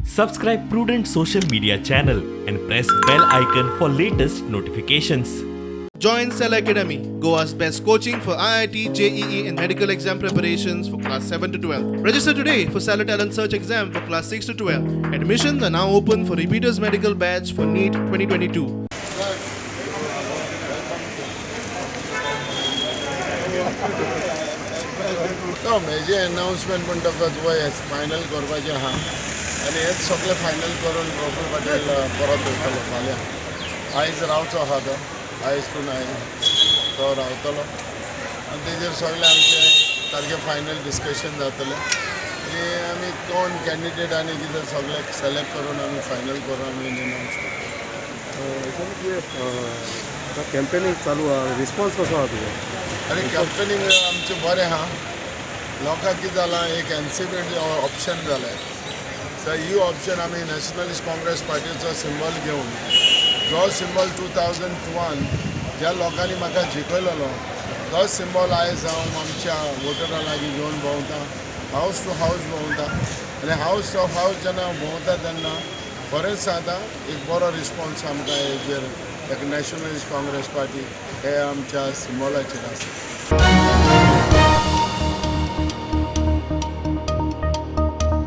Subscribe Prudent Social Media channel and press bell icon for latest notifications. Join Cell Academy, Goa's best coaching for IIT, JEE, and medical exam preparations for class 7 to 12. Register today for Cellar Talent Search exam for class 6 to 12. Admissions are now open for repeaters medical batch for NEET 2022. तो हेजें एनावन्समेंट म्हणटकच वय final करपाचें आहा आनी हेच सगळें final करून प्रफुल्ल पटेल परत वयतलो फाल्यां. आयज रावचो आहा तो, आयज टू आयज तो रावतलो आनी तेजेर सगळें आमचें सारकें फायनल डिस्कशन जातलें आनी आमी कोण कॅन्डिडेट आनी कितें सगळें सिलेक्ट करून आमी फायनल करून आमी अनावन्स करतले. आतां कॅम्पेनींग चालू आहा, रिस्पॉन्स कसो आहा तुजो? आनी कॅम्पेनींग आमचें बरें आहा. लोकांक कितें जालां, एक एन सी पी ऑप्शन जालें. सो ही ऑप्शन आमी नॅशनलिस्ट काँग्रेस पार्टीचो सिंबल घेवन, जो सिंबल 2002 ज्या लोकांनी म्हाका जिखयलेलो, तोच सिंबल आयज हांव आमच्या वोटरां लागीं घेवन भोंवता, हावस टू हावस भोंवता. आनी हावस टू हावस जेन्ना हांव भोंवता तेन्ना खरेंच सांगता, एक बरो रिस्पॉन्स आमकां हेजेर एक नॅशनलिस्ट काँग्रेस पार्टी हे आमच्या सिंबलाचेर आसा.